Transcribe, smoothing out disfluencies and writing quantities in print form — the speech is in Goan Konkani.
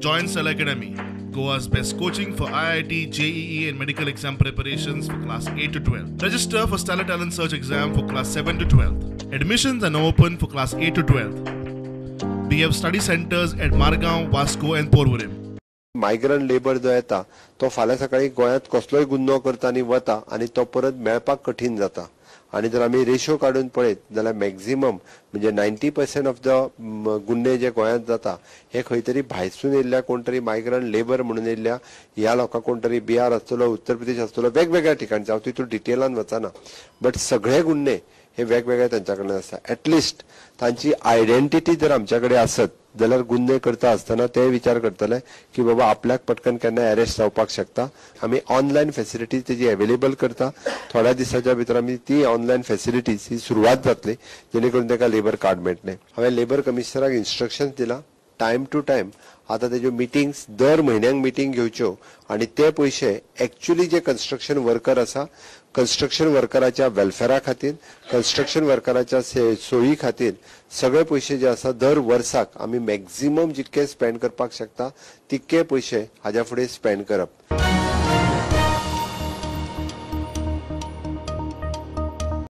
Join Stellar Academy, Goa's best coaching for IIT, JEE and medical exam preparations for class 8 to 12. Register for Stellar Talent Search exam for class 7 to 12. Admissions are now open for class 8 to 12. We have study centers at Margao, Vasco and Porvorim. Migrant labour जो येता तो फाल्यां सकाळी गोंयांत कसलोय गुन्हो करता आनी वता आनी तो परत मेळपाक कठीण जाता. आनी जर आमी रेशो काडून पळयत जाल्यार मॅक्झिमम म्हणजे 90% ऑफ the गुन्हे जे गोंयांत जाता हे खंय तरी भायसून येयल्ल्या कोण तरी मायग्रंट लेबर म्हणून येयल्ल्या ह्या लोकांक, कोण तरी बिहार आसतलो, उत्तर प्रदेश आसतलो, वेगवेगळ्या ठिकाणचे. हांव तितून डिटेलान वचना, बट सगळे गुन्हे हे वेगवेगळे तांच्या कडल्यान आसता. एटलिस्ट तांची आयडेंटिटी जर आमच्या कडेन आसत जाल्यार गुन्हे करता आसतना ते विचार करतले की बाबा आपल्याक पटकन केन्ना अरेस्ट जावपाक शकता. आमी ऑनलायन फॅसिलिटीज तेजी अवेलेबल करता. थोड्या दिसाच्या भितर आमी ती ऑनलायन फॅसिलिटीज ही सुरवात जातली, जेणे करून ताका लेबर कार्ड मेळटलें. हांवें लेबर कमिशनराक इन्स्ट्रक्शन्स दिला टायम टू टायम आतां तेज्यो मिटिंग्स दर म्हयन्याक मिटींग घेवच्यो आनी ते पयशे एक्च्युअली जे कन्स्ट्रक्शन वर्कर आसा, कन्स्ट्रक्शन वर्कराच्या वेलफेरा खातीर, कन्स्ट्रक्शन वर्कराच्या सोयी खातीर सगळे पयशे जे आसा दर वर्साक आमी मॅक्झिमम जितके स्पेंड करपाक शकता तितके पयशे हाज्या फुडें स्पेंड करप.